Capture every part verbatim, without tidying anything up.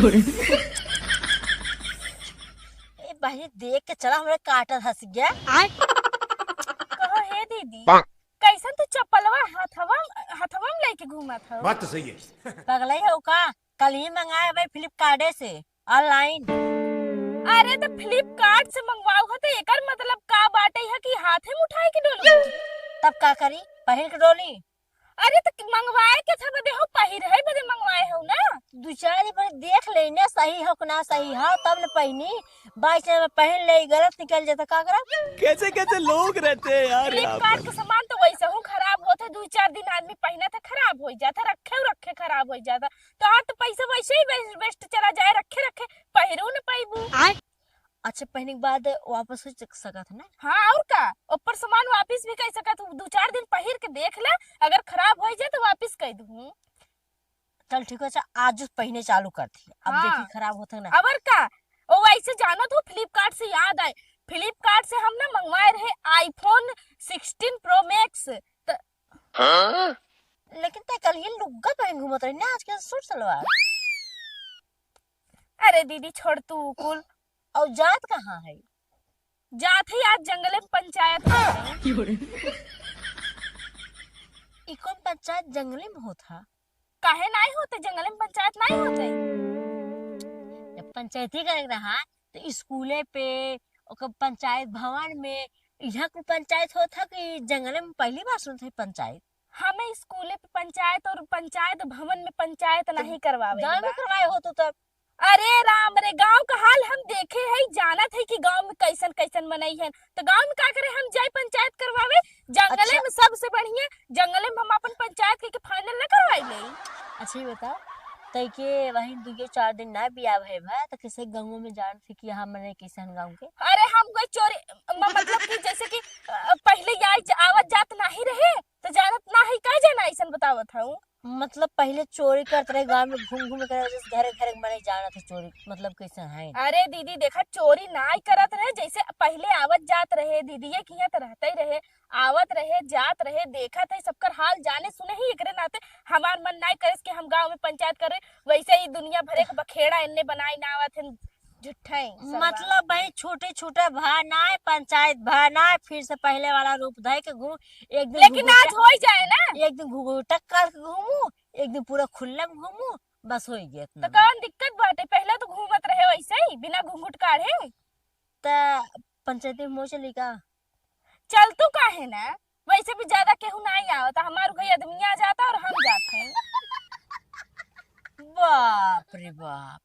ए बहिनी, देख के चला, हमरे काटत हंस गया। आय। कहो हे दीदी, कैसन तू चप्पलवा हथवा, हथवा में लेके घूमत हो? बात तो सही है। पगलई हो का? कल ही मंगाए भाई Flipkart से, online। अरे तो Flipkart से मंगवाऊ हो तो एकर मतलब का बाटे है कि हाथे में उठाए के डोलबू? तब का करी, पहिर के डोली? अरे तो मंगवाए के था बदे हो, पहिरे बदे मंगवाए हो ना। दू चार दिन पहले देख लेने सही हो कि ना सही हो, तब न पहिनी। By chance में पहिन ले, गलत निकल जाता, का करब? कैसे कैसे लोग रहते हैं यार यहाँ Flipkart पर। के सामान तो वैसे हूँ खराब होत है, दू चार दिन आदमी पहिना था, खराब हो जाता, रखे रखे खराब हो जाता। तो हाँ, तो पैसा वैसे ही वे-, waste चला जाए, रखे रखे पहिरू न पैबू। आय। अच्छा, पहने के बाद वापस हो सक-, सकत है ना? हाँ, और का, ऊपर सामान वापस भी कर सकत हूँ, दू चार दिन पहिर के देख ले, अगर खराब हो जाए तो वापस कर दूँ। चल ठीक है, अच्छा, आज पहने चालू कर दी, अब हाँ। देखी खराब होत है ना। अबर का, ओ वैसे जानत हो, Flipkart से याद आए, Flipkart से हम ना मंगवाए रहे iPhone sixteen Pro Max। त-, हाँ? लेकिन तै कल ही लुग्गा पहन घूमत रही ना, आज के सूट सलवार। अरे दीदी, छोड़ तू कुल। और जात कहाँ है? जात है आज जंगले में पंचायत में। ई कौन पंचायत जंगले में होत है? काहे नाई होते? जंगले में पंचायत नाई होते? जब पंचायती करे के रहा, तो स्कूले पे, ओकर पंचायत भवन में, यहाँ को पंचायत होत है कि जंगले में? पहली बार सुनत है पंचायत। हमें स्कूले पे पंचायत और पंचायत भवन में पंचायत तो नहीं करवावे गाँव में बा। करवाए हो तो तब। अरे राम रे, गाँव का हाल हम देखे है, जानत है कि गाँव में कैसन कैसन मनई है, तो गाँव में का करे, हम जाई पंचायत करवावे? जंगले अच्छा। में सबसे बढ़िया, जंगले में हम अपन पंचायत के, के final न करवाई ले। अच्छा, ये बताओ, तई के वहीं दुइयो चार दिन ना बियाह भए भा, तो कैसे गाँव में जानत है कि यहाँ मने कैसन गाँव के? अरे हम कोई चोरी, म-, मतलब कि जैसे कि, अ, पहले यहाँ ज-, आवत जात नहीं रहे, तो जानत ना है, का जाना ऐसन बतावत हूँ। मतलब पहले चोरी करत रहे गाँव में, घूम घूम के, जैसे घरे घरे मने जानत है चोरी, मतलब कैसे है? अरे दीदी देखा, चोरी नाई करत रहे, जैसे पहले आवत जात रहे, दीदिये किहाँ तो रहते ही रहे, आवत रहे, जात रहे, देखत है, सबकर हाल जाने सुने ही, एकरे नाते हमार मन नाई करे कि हम गाँव में पंचायत करे, वैसे ही दुनिया भरे के बखेड़ा एन्ने बनाई ना आवत है। झूठे ही सरवा। मतलब भाई, छोटे छोटे भा नाय, पंचायत भा नाय, फिर से पहले वाला रूप धइ के घूम, एक दिन लेकिन घुघुटा, आज होइ जाए ना। एक दिन घुघुटा काढ़ के घूमू, एक दिन पूरा खुल्ला में घूमू, बस होइ गया तो इतना। कौन दिक्कत बाटे? पहले तो घूमत रहे वैसे ही, बिना घूंघट काढ़े। त पंचायती में चली का? चल तू काहे ना, वैसे भी ज्यादा केहू नाई आवता, हमार कोई आदमी आ जाता और हम जात हैं। बाप रे बाप,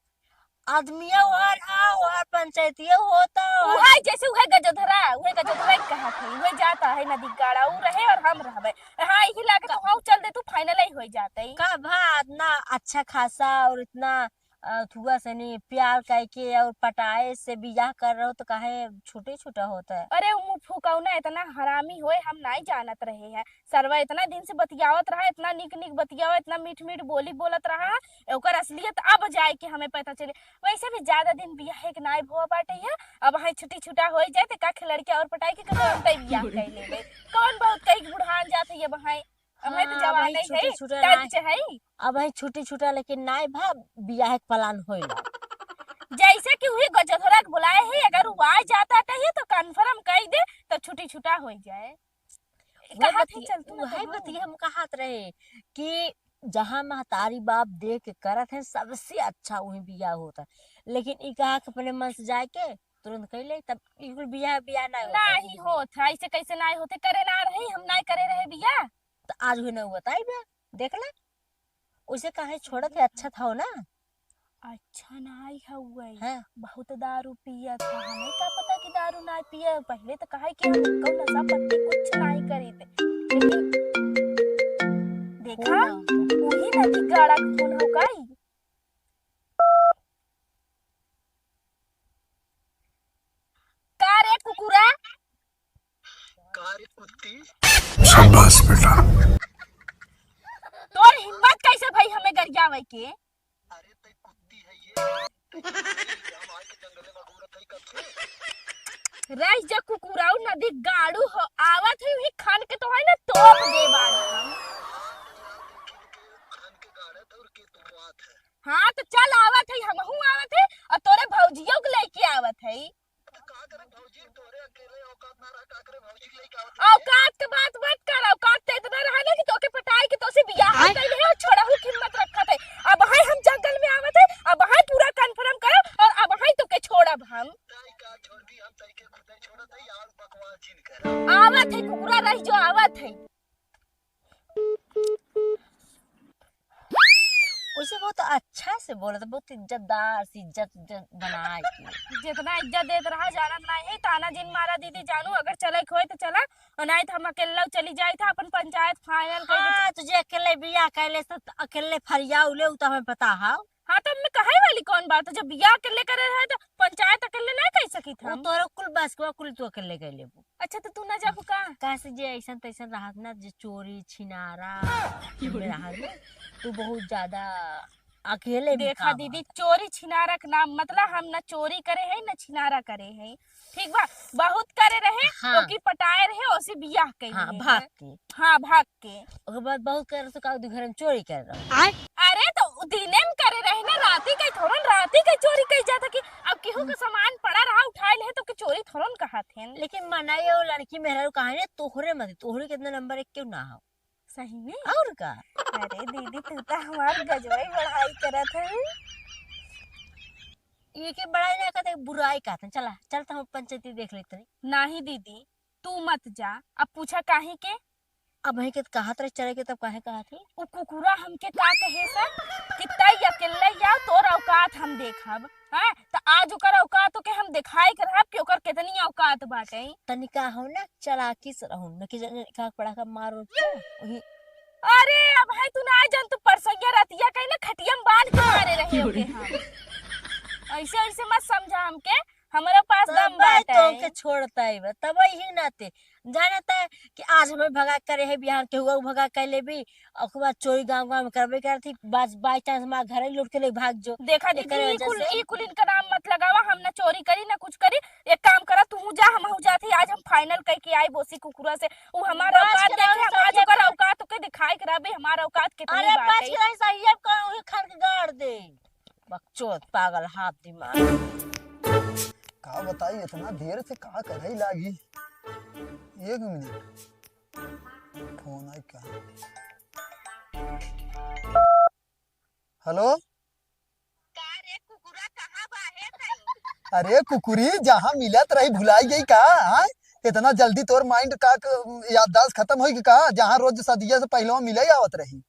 आदमिया वहाँ ना, वहाँ पंचायतिया होता, वहाँ उहे जैसे उहे गजोधरा, उहे गजोधरा ही कहा थे, उहे जाता है नदी गाड़ा, ऊ रहे और हम रहबे। हाँ, यही लागे तो हाँ, चल दे तू, final ही हो जाते ही। का भा इतना अच्छा खासा और इतना अ, थुआ से नहीं, प्यार करके और पटाए से बियाह कर रहो तो काहे छोटे छोटा होता है? अरे, उ मुंह फुकौना इतना हरामी होए, हम नाई जानत रहे हैं। सरवा इतना दिन से बतियावत रहा, इतना निक निक बतियावा, इतना मीठ मीठ बोली बोलत रहा, ओकर असलियत अब जाए के हमें पता चले। वैसे भी ज्यादा दिन बियाहे के नाई भोआ बाटे है, अब हाय छुट्टी छुट्टा हो जाए तो का लड़किया और पटाए के कौन तय बियाह कर लेबे, कौन बहुत कई बुढ़ान जात है अब हाय। अब है तो हाँ, जवान वही नहीं छोटे है, छोटे टाइम ना से है। अब है छोटे छोटे, लेकिन नाय भा बियाह के plan होइला। जैसे कि उही गजोधरा के बुलाए है, अगर वो आ जाता कहिए तो confirm कह दे तो छुट्टी छुट्टा हो जाए। वह कहा थे बतिया, चल तू ना वही कहाँ? बतिया हम कहत रहे कि जहाँ महतारी बाप देख के करत हैं सबसे अच्छा वही बियाह होता है, लेकिन ई कहा के अपने मन से जाए के तुरंत कह ले, तब बिल्कुल बियाह, बियाह ना होता है। नहीं होत है, ऐसे कैसे नहीं होते, करे ना रही, हम नहीं करे रहे बियाह। तो आज हुए ना हुआ ताई बा, देख ले। उसे काहे छोड़त है, अच्छा था ना। अच्छा नाई हउए। हाँ। बहुत दारू पिया था, हमें का पता कि दारू ना पिया। पहले तो कहा कि हम कौन नशा पत्ती कुछ नहीं करी थे, लेकिन देखा, फोन आ। वही नदी गाड़ा के फोन हो गई। का रे कुकुरा? का रे कुत्ती? शाबाश बेटा। तोर हिम्मत कैसे भई हमें गरियावे के? अरे तै कुत्ती है ये। तै कुत्ती है, हम आए के जंगले में घूरत है कब से। रह जा कुकुराऊ नदी गाड़ू हो, आवत है वही खान के तो है ना तोप दे बाज हम। खान के गाड़त और के तुरवात है। हाँ, तो चल आवत है, हमहू उसे बहुत अच्छा से बोलत, बहुत इज्जतदार से, इज्जत, इज्जत बनाए के। जितना इज्जत देत रहा, जानत नाही है, ताना जिन मारा दीदी जानू, अगर चले के होए तो चला, और नाही तो हम अकेला चली जाई था, अपन पंचायत final कर के। हाँ, तुझे अकेले बियाह कैले से त अकेले फरिया उले, उ तो हमें पता है। हाँ, तो हमें कहे वाली कौन बात है? जब बियाह अकेले करे रहे तो पंचायत अकेले ना कर सकी वो था। तोरा कुल बस के बा, कुल तू अकेले कर लेबू। अच्छा, तो तू ना जाबू का? काहे से जे ऐसन तैसन रहत ना, जे चोरी छिनारा में रहत ना, तू बहुत ज्यादा अकेले में देखा काम दीदी, आता। चोरी छिनारा के नाम, मतलब हम ना चोरी करे है ना छिनारा करे है, ठीक बा? बहुत करे रहे, हाँ। ओकी पटाए रहे, ओसे बियाह कैली हाँ, रहे। भाग के। हाँ, भाग के। ओकर बाद बहुत करे तो का दू घर में चोरी कर रहा। अरे तो उ दिने में करे रहे ना, राती के थोड़न, राती के चोरी कई जाता कि अब केहू के सामान पड़ा रहा, उठाए ले तो के चोरी थोड़न कहत हैं। लेकिन मनाई वो लड़की मेहरारू कहानी तोहरे मत, तोहरे कितना नंबर एक क्यों ना हो? सही में? और का? अरे दीदी, तू तो हमार गजबई बढ़ाई करत है। ये के बड़ाई ना कहते, बुराई कहते हैं। चला, चल तो हम पंचायती देख लेते हैं। नाही दीदी, तू मत जा। अब पूछा काहे के? अब वहीं के कहत रहे चले के, तब काहे कहत है? उ कुकुरा हमके का कहे सा कि तई अकेले या तोर औकात हम देखब, हैं? त आज ओकर औकात ओके हम देखाए के रहब कि ओकर कितनी औकात बाटे। तनिका हो ना, चालाकी से रहू, न कि जन का पड़ा का मारो तो वही। अरे अब है तू ना जन, तू परसैया रतिया कहीं ना खटिया में बांध के मारे रहे ओके हम। ऐसे, ऐसे मत समझा हमके, हमरा पास दम तबे बाटे। तोहके छोड़ता ही बा, तबे ही नाते जानता है कि आज हमें भगा करे है, बिहान के हुआ भगा कर लेबी, ओकर बाद चोरी गांव गांव में करबे करती, बस by chance मार घर ही लौट के ले भाग जो। देखा दीदी, एकरे ई वजह कुल, से। ई कुल इनका नाम मत लगावा, हम ना चोरी करी ना कुछ करी। एक काम करा, तू जा, हम हूँ जाती, आज हम final करके आई बोसी कुकुरा से, उ हमारा बच औकात के रहो देखे, हम आज सही ओकर है। औकात ओके दिखाई करा बे, हमारा औकात कितनी अरे बात बच है। के रही सही है, कौन उहे खर के गाड़ दे। बकचोद, पागल, हाफ दिमाग। का बताई, इतना देर से का करई लागी। एक मिनट, फोन आई का। हेलो। का रे कुकुरा, कहाँ बा हे तई? अरे कुकुरी, जहाँ मिलत रही भुलाई गई का? हाँ? इतना जल्दी तोर mind का क-, याददाश्त खत्म होई का? जहाँ रोज सदिया से पहले मिले आवत रही।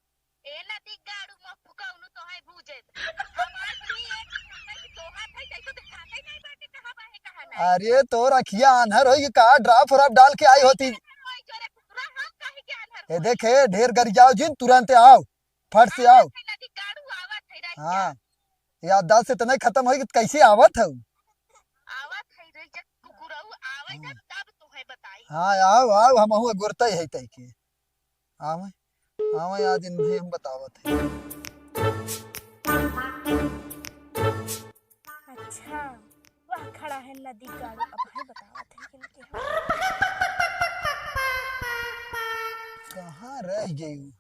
ए नदी गाड़ू मफुका उनु तोहे बूझे। हमार भी एक नंबर की तोहा था, जैसे दिखाते नहीं बाटे, कहाँ बा हे, कहाँ नहीं। अरे तोर अखिया आन्हर होई का? Drop व्रॉप डाल के आई होती। ओए जोरे कुकुरा, हम काहे के आन्हर ए होई? देखे, ढेर गरियाओ जिन, तुरंत आओ। फट से आओ। आवत है नदी गाड़ू, आवत है, रह जा। हाँ, याददाश्त इतना ही खत्म होई कि कैसे आवत है? आवत है, रह जा, कुकुरऊ, आवे जा, हाँ। तब तोहे बताई। हाँ, आओ, आओ, हम अगुरता ही है तय के। आवे, आवे, आज इन्हें हम बतावत है। अच्छा, वह खड़ा है नदी गाड़ू, अब है बतावत है कि इनके हम। कहाँ रह गई?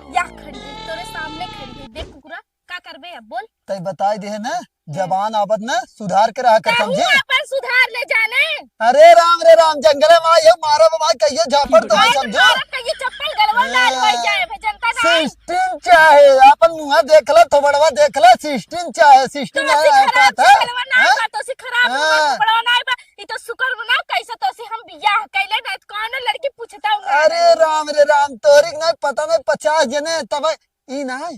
या खड़ी है, तोरे सामने खड़ी है। देख कुकुरा, का करबे अब बोल? तई बताई दे है ना, जबान आबद ना सुधार के रहा कर, तू समझे? अपन सुधार ले जाने। अरे राम रे राम, जंगले में आई हो, मारो बाबा, कहियो झापड़ तो है, समझो? मारब कहियो चप्पल गलवा में डाल ए, पड़ जाए, बे, जनता ना। System चाहे, अपन मुँह देख ला, थोबड़वा देख ला, system चाहे, system तो आया सिखरा, आता था। सिखरवा ना हाँ? बा, तो सिखरा हाँ। बा, थोबड़वा ना बा। ई तो शुक्र मनाओ, कैसे तो से हम बियाह कैले ना, तो कौनो लड़की पूछता हूँ ना। अरे राम रे राम, तोरी के ना पता नहीं पचास जने, तब ई ना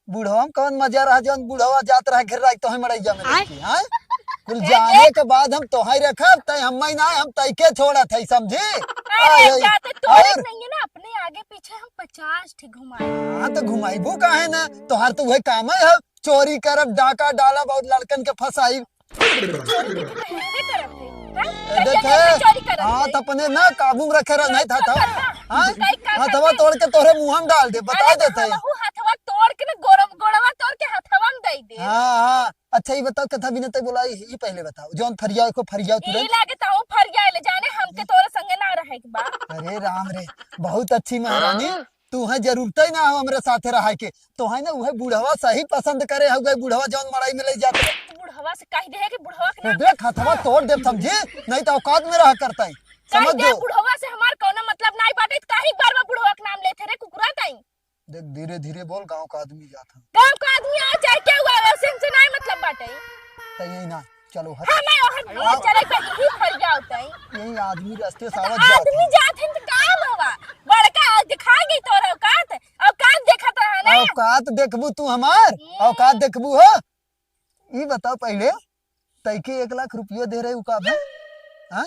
बुढ़वा में कौन मजा रहा, जौन बुढ़वा जात रहा घेर रहा, तोहे मड़ैया में आय। रखी, हाँ? कुल ए, जाने देख। के बाद हम तोहे रखब, तय हम ना, हम तय के छोड़त है, समझी? अरे, आय, आय। जाते तोरे और? नहीं है ना, अपने आगे पीछे हम पचास ठे घुमाए। हाँ, तो घुमाइबू काहे ना? तोहार तो वही काम है, हम चोरी करब, डाका डालब और लड़कन के फंसाई। चोरी के तो मेहनते करत है, हैं? ए, कहिया देखे, जैसे चोरी करत हाथ है? अपने ना काबू में रखे रह, नहीं था, था। करता। हाँ? कई का हथवा करता? तोड़ के तोरे मुंह में डाल दे, बता अरे, देते हैं। हमहू हथवा तोड़ के ना, गोड़-, गोड़वा तोड़ के हथवा में दे दे। हाँ, हाँ। अच्छा, ये बताओ, कथा बिना तय बोला, ये, ये पहले बताओ, जौन फरिया को फरिया ई तुरंत। लागे तो फरिया ले जाने, हमके तोरे संगे ना रहे के बा। अरे राम रे, बहुत अच्छी महारानी, हाँ? तू है जरूरत ही ना हो हमरे साथे रहे के, तो है ना, वह बुढ़वा सही पसंद करे हो गए, बुढ़वा जौन मड़ई में ले जाते। बुढ़वा से कह दे है कि बुढ़वा के तो नाम देख, हथवा तोड़ दे, समझी? नहीं तो औकात में रहा करता है, समझ दे, जो। बुढ़वा से हमार कौनो मतलब नहीं बाटे, तो काहे बार बार बुढ़वा के नाम लेते रे कुकुरा ताई? देख, धीरे धीरे बोल, गांव का आदमी जात है। गांव का आदमी आ चाहे क्या हुआ, वैसे इनसे नहीं मतलब बाटे। तो यही ना, चलो हट। हाँ, मैं वहाँ आओ। चले गई ही फरिया। यही आदमी रास्ते से तो आवत जात आदमी है। जात है तो का बाबा? बड़का दिखा गई तोर औकात। औकात देखत रहा ना। औकात देखबू तू हमार? हम्म। औकात देखबू हो? ई बताओ पहिले, तैके एक लाख रुपया दे रहे उ का भा? हाँ?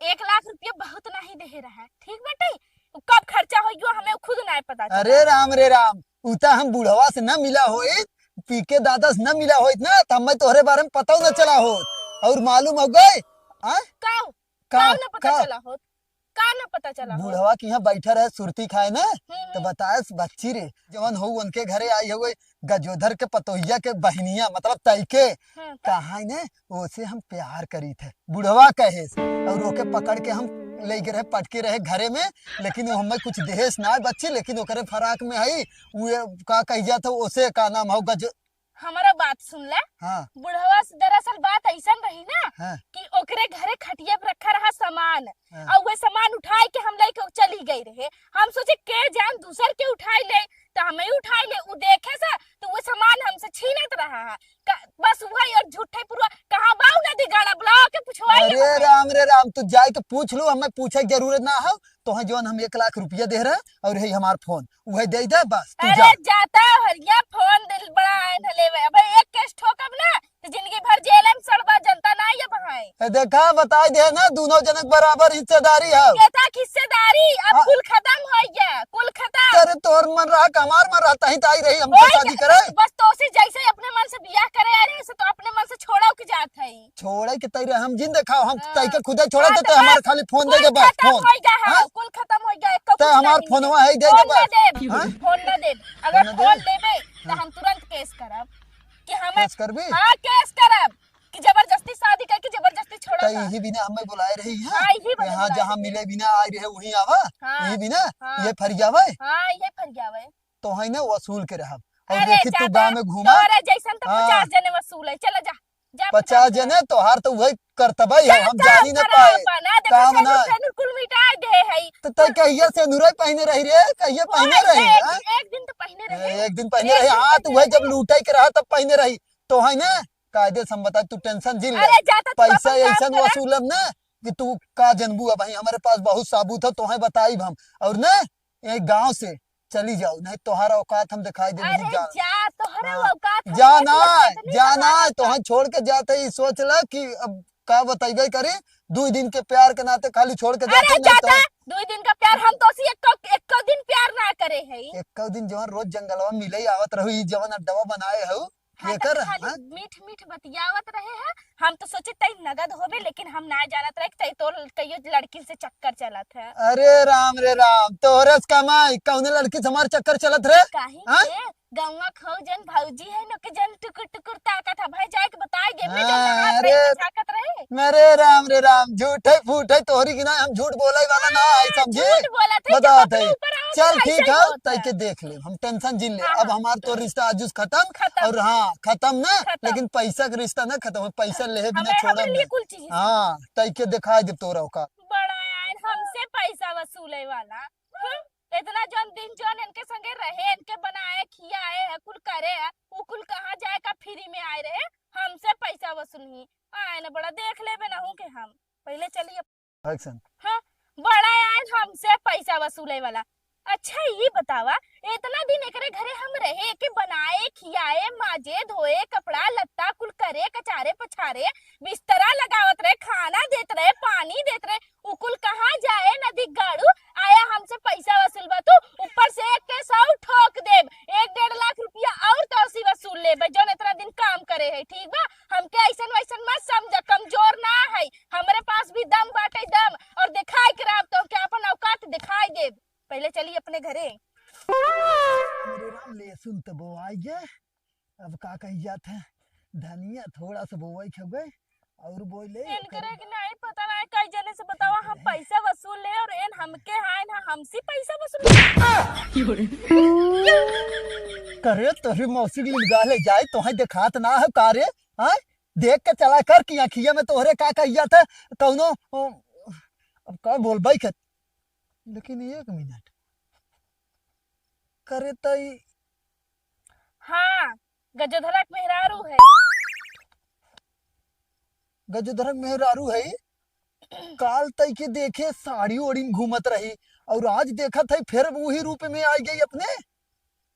एक लाख रुपया बहुत नहीं दे रहा है, ठीक बाटे? उ कब खर्चा हो गयो, हमें खुद नहीं पता चला। अरे राम रे राम, उ त हम बुढ़वा से न मिला होइत, पी के दादा से न मिला होइत ना, त हमें तोहरे बारे में पता न चला होत। और मालूम हो गए, हाँ? का? का, का न पता का? चला होत? का न पता चला होत? बुढ़वा के यहाँ बैठा रहे सुरती खाए ना, हम्म, तो हम्म। बताए, "बच्ची रे, जवन हो उनके घरे आई हो, गजोधर के पतोहिया के बहिनिया, मतलब तैके, हाँ, तो? कहा है ने, ओसे हम प्यार करी थे।" बुढ़वा कहे से, और ओके पकड़ के हम ले गए रहे, पटके रहे घरे में, लेकिन वो हमें कुछ देहेस ना बच्ची, लेकिन ओकरे फराक में है, वो का कह जात हो, ओसे का नाम हो, गजो-, हमारा बात सुन ले। हाँ। बुढ़वा से दरअसल बात ऐसन रही ना हाँ। कि ओकरे घरे खटिया पे रखा रहा सामान हाँ। और वह सामान उठाए के हम लेके चली गई रहे। हम सोचे के जान दूसर के उठाई ले तो हमें ही उठाई ले। उ देखे से तो वो सामान हमसे छीनत रहा है। क-, बस वही और झूठे पुरवा कहाँ बा उ नदी गाड़ा बुला के पूछवाई ले अरे हमें। राम रे राम, तू जाए के पूछ लू, हमें पूछे के जरूरत ना हो। तोहे जौन हम एक लाख रुपया दे रहे और यही हमार फोन, उहे दे दे बस, तू अरे जा। जाता हरिया फोन दिल बड़ा आइन हले बे। अबे एक केस ठोकब ना तो जिंदगी भर जेल में सड़बा, जनता ना ये बहाए। ए देखा, बताई दे ना, दोनों जनक बराबर हिस्सेदारी है। केता हिस्सेदारी, अब हाँ। कुल खत्म हो गया, कुल खत्म। अरे तोर मन रहा कि हमार मन रहा, तही ताई रही हमसे ओए शादी जा-, करे। बस तो से जैसे अपने मन से बियाह करे आ रहे से तो अपने मन से छोड़ा के जात है। छोड़े के तैरे हम जिन देखाओ, हम हाँ। तैके खुदे छोड़ा हाँ, देते, तो हमार बस खाली फोन दे कुल दे बस, खत्म फोन। हो गया है, हाँ? कुल खत्म हो गया है, एको ते कुछ हमार नहीं फोनवा है, दे दे फोन ना बस। देब, हाँ? फोन ना देब। अगर फोन ना फोन देब? लेबे, तो हाँ। हम तुरंत केस करब कि हमें केस करबी? हाँ, केस करब कि जबरदस्ती शादी करके जबरदस्ती छोड़ा ते था। यही बिना हमें बुलाए रही है। हाँ, यही बने यहाँ बुलाए जहाँ रही है। मिले बिना आए रहे, वहीं आवा। हाँ, यही बिना, हाँ। ये फरियावे। हाँ, ये फरियावे। तो है ना, वसूल के रहब। और अरे देखी तू ज्यादा गाँव में घूमा। तोरे जैसन तो हाँ। पचास जने वसूल है। चला जा, जा पचास पचास जने। जने, तोहार तो वही करतबा ही है, जा हम काम जानी न करा पाए। अपन, आ, देखो, काम सेनुर, ना। सेनुर कुल मिटा दे है। तो तै कहिया सेनुरे पहने रही रे, कहिया पहने वही, रही, एक, हाँ? एक दिन तो पहने रहे। एक दिन पहने एक रही, दिन हाँ, पहने तो वही जब रहे। लूटे के रहा तब पहने रही। तो है ना, कायदे से हम बता, तू tension जिन ले। अरे जाता तू पैसा अपन काम ऐसन करा। वसूलब ना कि तू का जनबू। अब भाई हमारे पास बहुत सबूत है, तोहे बताइब हम। और ना, यही गाँव से चली जाओ, नहीं तोहार औकात हम दिखाई देब, अरे जान। जा, तोहरा हाँ। औकात हम जा देख ना, लेब, इतनी जा ना, कहाँ तोहे छोड़ के जाते ही सोच ला कि अब का बतइबे करी, दुई दिन के प्यार के नाते खाली छोड़ के अरे जाते, नहीं तो जाता, दुई दिन का प्यार, हम तो उसी एको, एको दिन प्यार ना करे है। एको दिन जवन रोज जंगलवा मिले आवत रहू, ई जवन अड्डवा बनाए हऊ, हाँ, केकर, तब खाली हाँ? मीठ मीठ बतियावत रहे हैं। हम तो सोचे तई नगद होबे, लेकिन हम ना जानत रहे कि तई तो कहियो लड़किन से चक्कर चलत है। अरे राम रे राम, तोहरे से कमाई, कौने लड़की से हमार चक्कर चलत रे? काहे हाँ? के गौवा खौ जन भौजी है, न के जन टुकुर टुकुर ताकत है। भाई जाए के बताए दे, मैं जब हाँ, नहात रहे, अरे, झाँकत रहे। अरे राम रे राम, झूठे फूटे तोहरी की ना, हम झूठ बोले वाला ना है, हाँ, समझी? झूठ बोलत है, जब बतावत अपने है। ऊपर आवत चल है, ठीक ऐसे ही है, होता तई है। के देख ले, हम tension जिन ले। हाँ, अब हाँ। हमार तो रिश्ता आजुस खत्म, खत्म। और हाँ, खत्म ना, खत्म। लेकिन पैसा के रिश्ता ना खत्म हो, पैसा लेहे बिना हमें, छोड़ब हमारे लिए ना। कुल चीज है। हाँ, तई के दिखाई दे तोरा का। बड़ा आयल हमसे पैसा वसूले वाला। हम्म, इतना जौन दिन जौन इनके संगे रहे, इनके बनाए, खियाए है, कुल करे है, वो कुल कहाँ जाए का free में आए रहे, हमसे पैसा वसूली। आए ना बड़ा देख लेबे ना हूँ के हम। पहले चलिए Action। हाँ, बड़ा आयल हमसे पैसा वसूले वाला। अच्छा, ई बतावा, इतना दिन एकरे घरे हम रहे, एके बनाए, खियाए, माजे, धोए, कपड़ा लत्ता कुल करे, कचारे, पछारे, बिस्तरा लगावत रहे, खाना देत रहे, पानी देत रहे, उ कुल कहाँ जाए, नदी गाड़ू, आया हमसे पैसा वसूलबा तू, ऊपर से एक के सौ ठोक देब, एक डेढ़ लाख रुपया और तोसी वसूल लेबे, जौन इतना दिन काम करे है, ठीक बा? हमके ऐसन वैसन मत समझ, कमजोर ना है, हमरे पास भी दम बाटे, दम, और दिखाई के राब तो के अपन औकात दिखाई देब। पहले चली अपने घरे। अरे राम, लहसुन तो बोआई गए, अब का कही जात है, धनिया थोड़ा सा बोआई खबे और बोई ले। इनकरे के नहीं पता ना, कई जने से बतावा, हम पैसा वसूल ले और एन हमके हाँ, ना हमसे पैसा वसूल। करे तोरी मौसी के लिलगा ले जाए, तोहे देखात ना है का रे? हाँ, देख के चला कर कि अखिया में तोहरे का कहिया था, कौनो, ओ, अब का बोलबाई कर, लेकिन एक मिनट, करे तई हाँ, गजोधरा के मेहरारू है। गजोधरा के मेहरारू है? काल तई के देखे साड़ी ओड़ी में घूमत रही, और आज देखत है फिर वही रूप में आ गई अपने।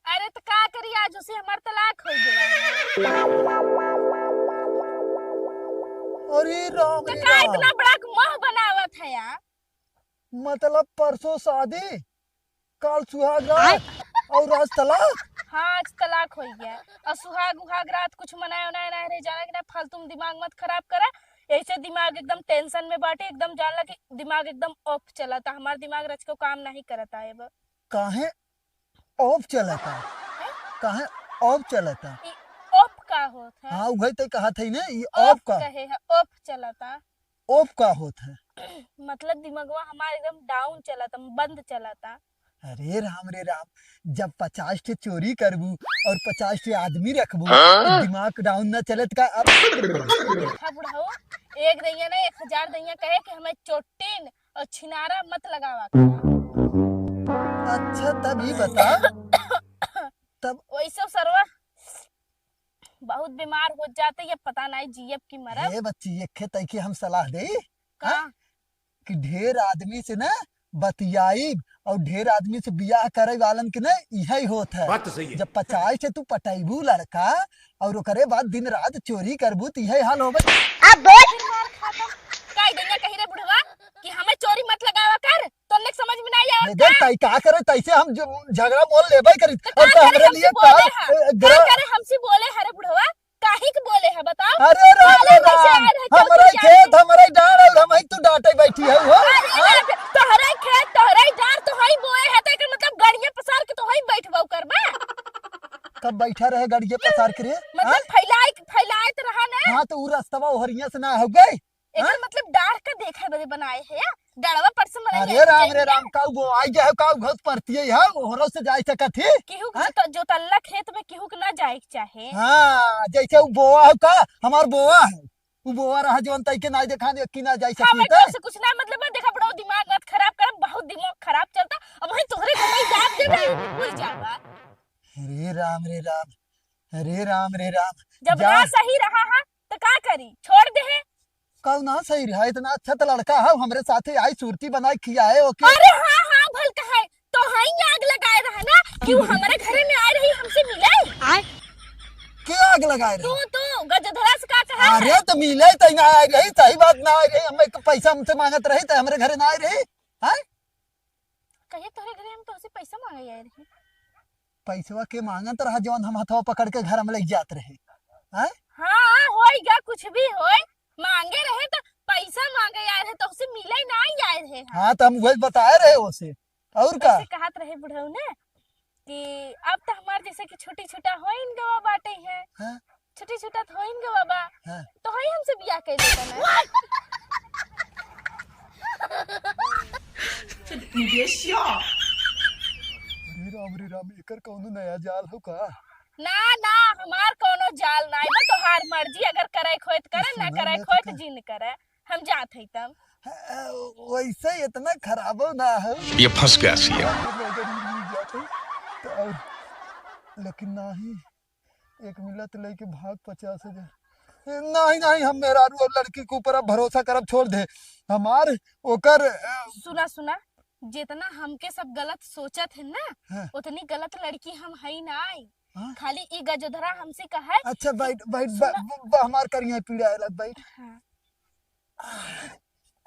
अरे त का करी, आज उसे हमार तलाक हो गया। अरे राम तो रे का राम। इतना बड़ा मोह बनावत है यार? मतलब परसों शादी, काल सुहाग रात और आज तलाक। हाँ, आज तलाक हो गया। और सुहाग उहाग रात कुछ मनाए उनाए ना रहे, जाना कि ना, फालतू में दिमाग मत खराब करा। ऐसे दिमाग एकदम टेंशन में बाटे, एकदम जान ला कि दिमाग एकदम ऑफ चलता। हमार दिमाग रच को काम नहीं करता है अब। काहे ऑफ चलता? हैं? काहे ऑफ चलता? ई ऑफ का होत है? हाँ, उहे तो कहा था ही ना, ई ऑफ ऑफ का। कहे है, ऑफ चलता। ऑफ का होत है? मतलब दिमागवा हमार एकदम डाउन चलता, बंद चलता। अरे राम रे राम, जब पचास ठे चोरी करबू और पचास ठे आदमी रखबू, हाँ? तो दिमाग डाउन ना चलत का? अब देखा बुढ़ऊ, एक दैया ना एक हजार दैया कहे कि हमें चोटिन और छिनारा मत लगावा करा। अच्छा, तब ई बता, तब वैसे सरवा बहुत बीमार हो जाते, ये पता नहीं जियब की मरब। हे बच्ची, एक खे तई के हम सलाह दे, का? हाँ? कि ढेर आदमी से ना बतियाई और ढेर आदमी से बियाह करे वालन के ना इहे होत है। बात तो सही है। जब पचास से तू पटैबू लड़का और ओकरे बाद दिन रात चोरी करबू, तो इहे हाल होबे। अब बोल। फिर मार खाता। का ई दैया कही रे बुढ़वा कि हमें चोरी मत लगावा कर, तो नेक समझ में नहीं आवत हे देख, का? तई का करे, तैसे हम जो झगड़ा मोल लेबे करी। तो और का तो करे हमरे हमसे लिए बोले काल, है? ए, का ग्रह करे हमसे बोले है रे बुढ़वा? काहे के बोले है बताओ? अरे राम रे राम, हमरे खेत, हमरे डार और हम ही तू डांटे बैठी है हो। अरे हाँ? राम, तोहरे खेत, तोहरे डार, तो हई बोए है, तो एकर मतलब गड़िया पसार के तो हई बैठबो करबा। कब बैठा रहे गड़िया पसार के रे? मतलब हाँ? फैलाए, फैलाए तो रहा ना। हाँ, तो उ रस्तवा ओहरिया से ना हो गई। एकर हाँ? मतलब डार का देखे बदे बनाए है या? डड़वा पर से मरई अरे आइल राम रे जाई राम, काऊ बोआई गए हो, काऊ घस परतिये है, ओहरो से जाए सकत ही। केहू के हाँ? जोत-, जोतल्ला खेत में केहू के ना जाए के चाहे। हाँ, जैसे उ बोआ हो का, हमार बोआ है। उ बोआ रहा जवन तई के ना देखा दे कि ना जाए सकत हमें ही। तो से कुछ ना मतलब है, देखा बड़ो दिमाग मत खराब कर, बहुत दिमाग खराब चलता। अब वही तोहरे घटाई जाब दे भाई, भूल जाबा। अरे राम रे राम, अरे राम रे राम। जब जा। ना सही रहा हा, तो का करी? छोड़ दे है। कौन ना सही रहा? इतना अच्छा तो लड़का है, हमरे साथे आई, सुरती बनाए, खियाए ओके। अरे हाँ, हाँ, भल कहे। तो हई आग लगाए रहा ना कि वो हमारे घरे में आए रही, हमसे मिले। आए? के आग लगाए रहा? तू, तू, गजधरा से का कहा है? अरे तो मिले तो ना आए रही, सही बात ना आए रही, हम एक पैसा हमसे मांगत रही तो हमरे घरे ना आए रही, हैं? कहे तोहरे घरे हम तोहसे पैसा मांगे आए रही। पैसवा के मांगत रहा, जवन हम हथवा पकड़ के घर में ले जात रहे। हैं? हाँ, होई गा, कुछ भी होई, मांगे रहे तो पैसा मांगे आए रहे, तोहसे मिले ना आए रहे हम। हाँ, तो हम वही बताए रहे ओसे, और का? वैसे कहत रहे बुढ़ऊ ने कि अब तो हमार जैसे कि छुट्टी छुट्टा होइन गवा बाटे है, हाँ। छुट्टी छुट्टा तो होइन गवा बा, हाँ। तो हई हमसे बियाह कर देता ना। ये क्या? अरे राम रे राम, एकर कौनो नया जाल हो का? ना, ना, हमार कौनो जाल ना है, तोहार मर्जी, अगर करे खोए त करे, ना सुना करे ना खोए त का? जिन करे, हम जात हई तब। हाँ, वैसे इतना खराबो ना है। ये फंस गया सीएम। अगर ये जात हई, तो और, लेकिन नाही, एक मिलत लेके भाग पचास हजार। नाही, नाही, हम मेहरारू और लड़की के ऊपर अब भरोसा करब छोड़ दे। हमार ओकर, अ, सुना, सुना, जितना हमके सब गलत सोचत है ना, हाँ। उतनी गलत लड़की हम हई नाई। हाँ? खाली ई गजोधरा हमसे कहे अच्छा, कि बैठ, बैठ, सुना। ब-, ब-, हमार करिया पीड़ा आए लग, बैठ। हाँ।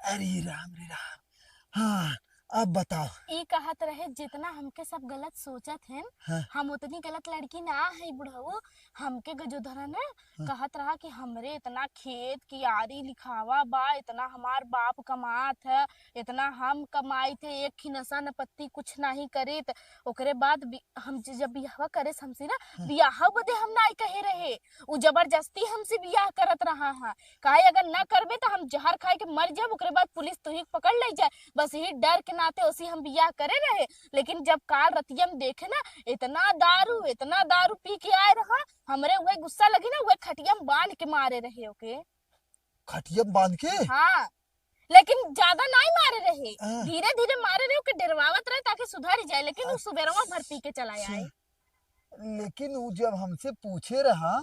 अरे राम रे राम। हाँ, अब बताओ। ई कहत रहे, जितना हमके सब गलत सोचत हैं, हाँ। हम उतनी गलत लड़की ना है बुढ़ऊ। हमके गजोधरा ने हाँ। कहत रहा कि हमरे इतना खेत कियारी लिखावा बा, इतना हमार बाप कमात है, इतना हम कमाइत है, एक ही नशा न पत्ती कुछ नहीं करीत। ओकरे बाद बि-, हम ज-, जब बियाहवा करे हमसे ना, हाँ। बियाह बदे हम नाई कहे रहे, उ जबरदस्ती हमसे बियाह करत रहा है। काहे अगर ना करबे त हम जहर खाए के मर जाब, ओकरे बाद पुलिस तुही के पकड़ ले जाए। बस यही डर के नाते उसी हम बियाह करे रहे। लेकिन जब काल रतिया में देखे ना, इतना दारू, इतना दारू पी के आए रहा, हमरे उहे गुस्सा लगी ना, उहे खटिया में बांध के मारे रहे ओके। खटिया में बांध के? हाँ, लेकिन ज्यादा नाई मारे रहे, हाँ। धीरे धीरे मारे रहे, ओके डरवावत रहे ताकि सुधर जाए, लेकिन उ सुबेरवा भर पी के चला अच्छा। आए। लेकिन उ जब हमसे पूछे रहा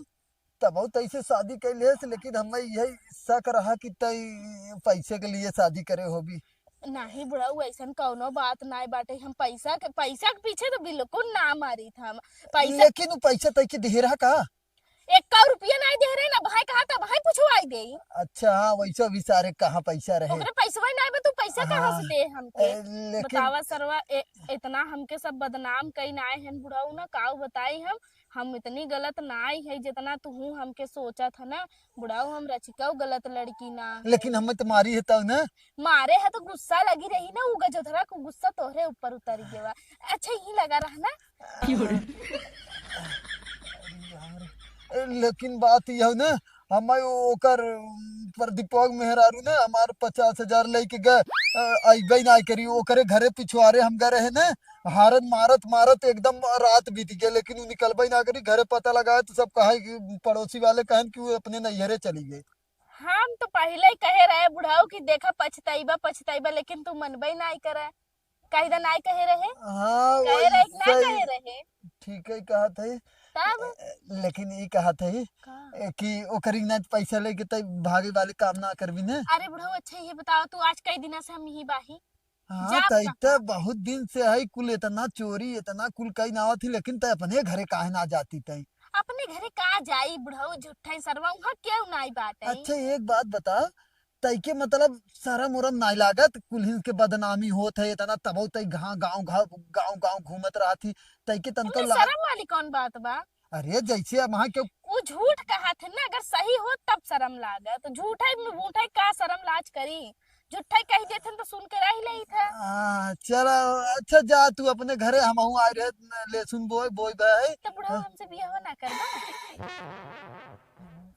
तबहु तैसे शादी कैले है, लेकिन हमें यही शक रहा कि तई पैसे के लिए शादी करे होबी। नहीं बुढ़ऊ, ऐसन कौनो बात नाय बाटे। हम पैसा के, पैसा के पीछे तो बिल्कुल ना मारी था हम। पैसा लेकिन वो पैसा तई के देहे रहा का? एक रुपया नाय दे रहे ना भाई, कहा था भाई पूछवाई दे। अच्छा, हाँ, वैसे भी सारे कहाँ पैसा रहे। ओकरे पैसवा नाय बा, तू पैसा कहाँ से हाँ, दे हमके? ए, लेकिन बतावा सरवा, ए, इतना हमके सब बदनाम कई नाय हन बुढ़ऊ ना, काऊ बताई हम। हम इतनी गलत नाय है जितना तू हमके सोचत है ना बुढ़ऊ, हम रचिकाऊ गलत लड़की ना है। लेकिन हमें तो मारी है तब ना। मारे है तो गुस्सा लगी रही ना, उ गजोधरा को गुस्सा तोहरे ऊपर उतर गया। अच्छा, यही लगा रहा ना। लेकिन बात यह ना, हम ओकर, प्रदीपक मेहरारू ना हमार पचास हजार लेके गए, अ, अइबे ना करी, ओकरे घरे पिछुआरे हम गए रहे ना, हारन मारत मारत एकदम रात बीत गया, लेकिन उ निकलबे ना करी। घरे पता लगा तो सब कहे कि पड़ोसी वाले कहन कि वो अपने नैहरे चली गई। हम तो पहिले ही कहे रहे बुढ़ऊ कि देखा पछताइबा, पछताइबा, लेकिन तू मनबे नाय करे। काहे दा नाय कहे रहे? हाँ, कहे रहे कि ना वैसे कहे रहे? ठीक है कहत है। तब? ए, लेकिन ई कहत है का? ए, कि ओकरी ना पैसा लेके तई भागे वाले काम ना करबी ने। अरे बुढ़ऊ, अच्छा ये बताओ, तू आज कई दिना से हम यही बाही? हाँ, जाब तई कहाँ? त बहुत दिन से है कुल इतना चोरी, इतना कुल कई ना होती, लेकिन तई अपने घरे काहे ना जाती तई? अपने घरे का जाई बुढ़ऊ, झूठा ही सरवा, वहाँ केहू नाई बाटे। अच्छा, एक बात बता, तई के मतलब शरम उरम नाई लागत? कुल्हिन के बदनामी होत है इतना, तबो तई गाँव, गाँव, गाँव, गाँव, गाँव घूमत रहत ही, तई के तनको इनमें लाज शरम वाली कौन बात बा? अरे, जैसे अब वहाँ के उ झूठ कहत है ना, अगर सही होत तब शरम लागत। झूठे में, झूठे का शरम लाज करी? झूठे कह देत हन तो सुन के रह लेत है। आ, चला, अच्छा जा तू अपने घरे, हमहू आए रहे लहसुन बोए, बोए बे। तो बुढ़ऊ हाँ। हमसे बियाह ना करबा?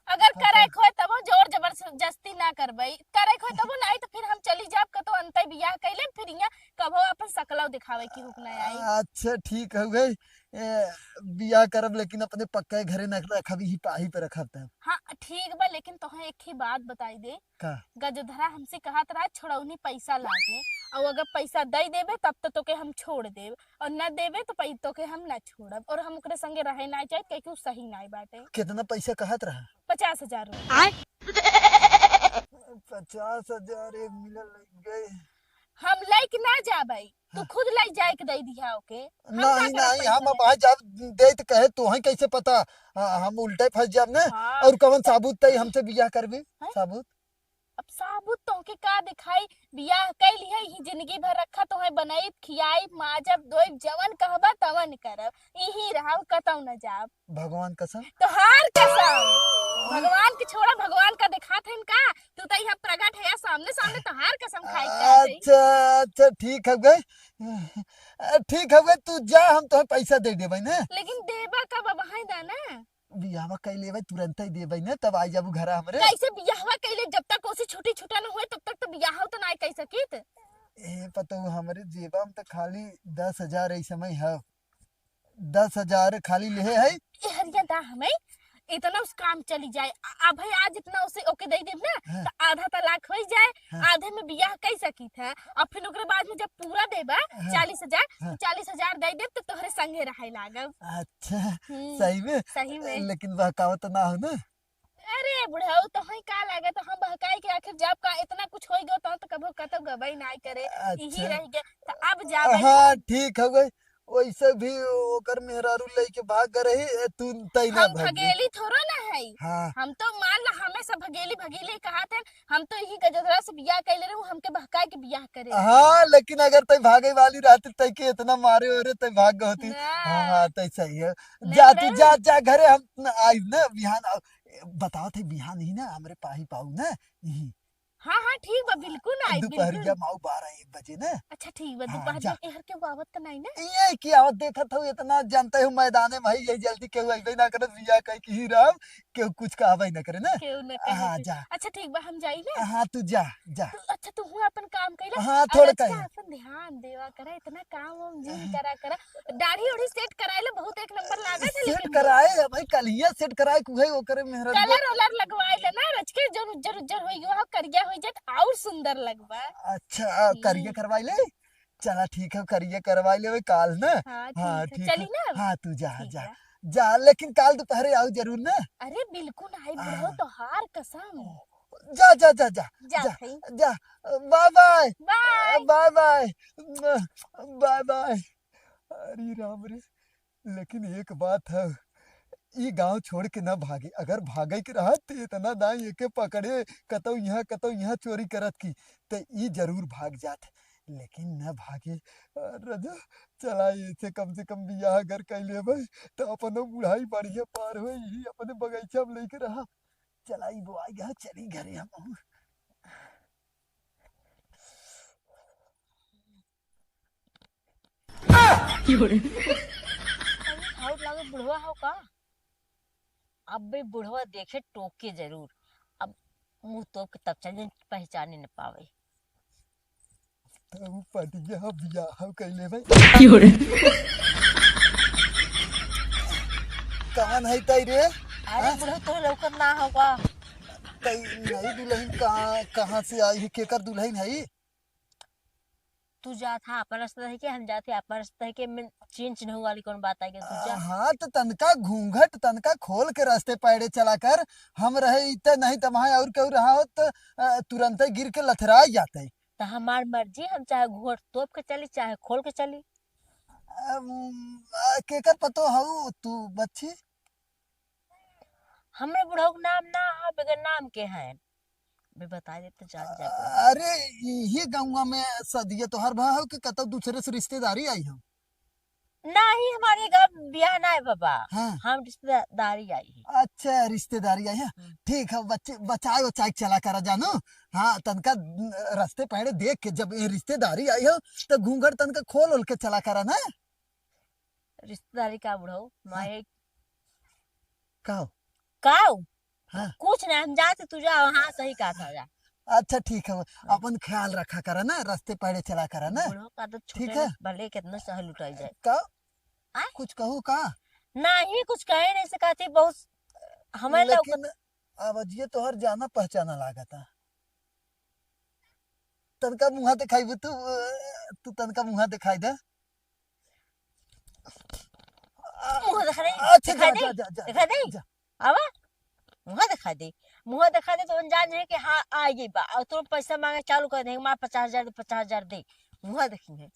अगर करे के होए तबो जोर जबरदस्ती ना करबई, करे के होए तबो नहीं तो फिर हम चली जाब कतो अंतई बियाह कैले, फिर यहाँ कबो अपन सकलौ दिखावे की हुक ना आई। अच्छा ठीक हो गई, ए, बियाह करब लेकिन अपने पक्का घरे न रखब, ही पाही पे रखब तब। हाँ ठीक बा, लेकिन तोहे एक ही बात बताई दे। का? गजोधरा हमसे कहत रहा छोड़ौनी पैसा लागे, और अगर पैसा दे देबे तब तो तोके हम छोड़ देब, और न देबे तो पै-, तोके हम ना छोड़ब, और हम ओकरे संगे रहे ना चाहे, काहे कि उ सही नाई बाटे। कितना पैसा कहत रहा? पचास हजार रुपया। आय? पचास हजार एक मिनट लग गए। हम लेके ना जाबे, तू हाँ। खुद ले जाए के दे दिया ओके। हम का नहीं, करब नहीं, पैसा हम लेके? भाई जब दे तो कहे, तोहे कैसे पता? आ, हम उल्टे फंस जाब ना। हाँ। और कौन साबूत तई हमसे बियाह करबे? हैं? साबूत? अब साबूत तोहके का दिखाई, बियाह कैली है, यही जिंदगी भर रखा तोहे बनाई, खियाई, माजब, दोई, जवन कहबा तवन करब, यही रहब, कतौ न जाब। भगवान कसम। तोहार कसम। भगवान के छोड़ा, भगवान का दिखात हन का? तू तो यहाँ प्रगट है, सामने सामने तोहार कसम खाई का है। अच्छा, अच्छा, ठीक है गए। अ, ठीक है गए, तू जा, हम तोहे पैसा दे देबे ना। लेकिन देबा कब? अब है दा ना। बियाहवा कई लेबे, तुरंत ही देबे ना, तब आई जाबू घरा हमरे। कैसे बियाहवा कई ले? जब तक ओसे छुट्टी छुट्टा न होए, तब तक तो बियाह तो ना कई सकित। ए, पतऊ, हमरे जेबा में तो खाली दस हजार ऐ समय है। दस हजार खाली लेहे है। ए हरिया दा, हमें इतना उस काम चली जाए। आ, आ भाई, आज इतना उसे ओके दे देब ना, हाँ। तो आधा तलाक हो ही जाए, हाँ। आधे में बियाह कई सकित है, और फिर ओकरे बाद में जब पूरा देबा, हाँ। चालीस हजार, हाँ। तो चालीस हजार दे देब, तो तोहरे संगे रहे लागब। अच्छा, हम्म, सही में? सही में। लेकिन बहकावत ना हो ना? अरे बुढ़ऊ, तोहई का लागे, तो हम बहकाई के आखिर जब का इतना कुछ होई गयो, तो, तो कबो कतौ गबई नाय करे, अच्छा। यही रह गए, तो अब जा भाई। हाँ, ठीक हो गए। वैसे भी ओकर मेहरारू लेके भाग गए रही, ए, तू तई ना हम भाग गए। भगेली थोड़ो ना है। हाँ। हम तो मान ला, हमेशा भगेली, भगेली कहा थे, हम तो यही गजोधरा से बियाह कैले रहे, वो हमके बहकाए के बियाह करे। हाँ, लेकिन अगर तई भागे वाली रहती, तई के इतना मारे हो रे, तई भाग गए होती। ना। हाँ, हाँ, तई सही है। नहीं, जा, तू नहीं। जा, जा घरे, हम न-, आइब ना बिहान। आ, बताओ थे बिहान ही ना, हमरे पाही पाऊ ना, यही। हाँ, हाँ, ठीक बा, बिल्कुल आइब, दोपहरिया बिल्कुल। माऊ बारह एक बजे ना। अच्छा, ठीक बा, हाँ, दोपहर जा। में एहर के आवत तो नहीं ना? ये की आवत देखत हो, इतना जानते हो मैदाने में है, ये जल्दी केहू अइबे ना करत, बियाह कई के ही रहब, केहू कुछ कहबे ना करे ना। केहू ना कहे हाँ, के। जा। अच्छा, ठीक बा, हम जाई ना। हाँ, तू जा, जा। तू, अच्छा, तू हुआ अपन काम कैला। हाँ, और थोड़ा अच्छा, कहे। अपन ध्यान देवा करा, इतना काम वाम जिन हाँ। करा करा। दाढ़ी उढ़ी सेट कराए ले, बहुत एक नंबर लागत है, सेट लेकिन कराए है भाई, कलिया सेट कराए कुहे ओकरे मेहरा कलर वलर लगवाए ले ना, रच के जो उज्जर उज्जर होई, वो करिया होई जात, और सुंदर लगबा। अच्छा, हम्म। करिया करवाए ले? चला ठीक है, करिया करवाए ले काल ना। हाँ, हाँ, ठीक है। ठीक चली है। ना? हाँ, तू जा, ठीक जा। है। जा, लेकिन काल दोपहरे आउ जरूर ना। अरे बिल्कुल आई बुढ़ऊ, हाँ। तोहार कसम। जा, जा, जा, जा, जा जा। भाई। जा, bye bye. Bye. Bye bye. Bye bye. अरे राम रे, लेकिन एक बात है, ई गांव छोड़ के ना भागे। अगर भागे के रहत त इतना दाई एके पकड़े, कतौ यहाँ कतौ यहाँ चोरी करत की, त ई जरूर भाग जात। लेकिन न भागे। रजो, चला एसे कम से कम बियाह अगर कइ लेबै त अपनो बुढ़ाई बढ़िया पार होई, ई अपने बगीचा में लेके रहा। चला ई बोआई गया, चली घरे हम। अरे, हाउट लागे बुढ़वा हो का? अब भी बुढ़वा देखे टोके जरूर। अब मुंह तोप के तब चल जाए, पहचाने न पावे। तब पटिया बियाह कइले भाई। कौन है तई रे? अरे हाँ? बुढ़ऊ तो लौकत ना होगा। तई नई दुल्हन कहाँ, कहाँ से आई है? केकर दुल्हन है? तू जात हा अपन रास्ता है के, हम जात है अपन रास्ता है के, में चेंज नहीं वाली कौन बात आई के तू जा। हाँ, तो तनका घूंघट तनका खोल के रास्ते पैरे चला कर। हम रहे इतने नहीं त वहाँ और केहू रहा होत, अ, तुरंते गिर के लथराई जाते। तो हमार मर्जी, हम चाहे घूंघट तोप के चली, चाहे खोल के चली। अम, अ, केकर पतो हऊ तू बच्ची? हमरे बुढ़ऊ के नाम ना है, बगैर नाम के हैं। बे बता दे तो जान जाए। अरे, यही गौवा में सदिया तोहर भा हो कि कतौ दूसरे से रिश्तेदारी आई हो? नहीं, हमारे घर ब्याह ना है बाबा। हाँ। हम रिश्तेदारी आई है। अच्छा, रिश्तेदारी आई है। हम्म। ठीक है, बच्चे, बचाए, बचाए के चला करा जानू। हाँ, तनका रास्ते पैरे देख के जब ये रिश्तेदारी आई हो, तो घूंघट तनका खोल ओल के चला करा ना। रिश्तेदारी का बुढ़ऊ, हाँ। माए। का हो? का हो? हाँ। कुछ ना, हम जाते, तू जा, हाँ, सही कहा था, जा। अच्छा, ठीक है, हाँ। अपन ख्याल रखा करा ना, रास्ते पैरे चला करा ना। बुढ़ऊ का तो ठीक छोटे है। भले कितना सह लुटाई जाए। का? आय? कुछ कहू का? नहीं, कुछ कहे नहीं से कहती, बहुत हमें लौक- लेकिन आवाजिया तोहर जाना पहचाना लागता। तनका मुँहा दिखाइबू तू, तू तनका मुँहा दिखाई दे। मुँह दिखा दे, अच्छा, दिखा जा, दे, जा, जा, जा, दिखा दे। जा। आवा, मुँह दिखा दे, मुँह दिखा दे तो हम जान जाए कि हाँ, आ गई बा। और तुम पैसा मांगे चालू कर दे, "माँ, पचास हजार दे, पचास हजार दे।" मुँह देखेंगे।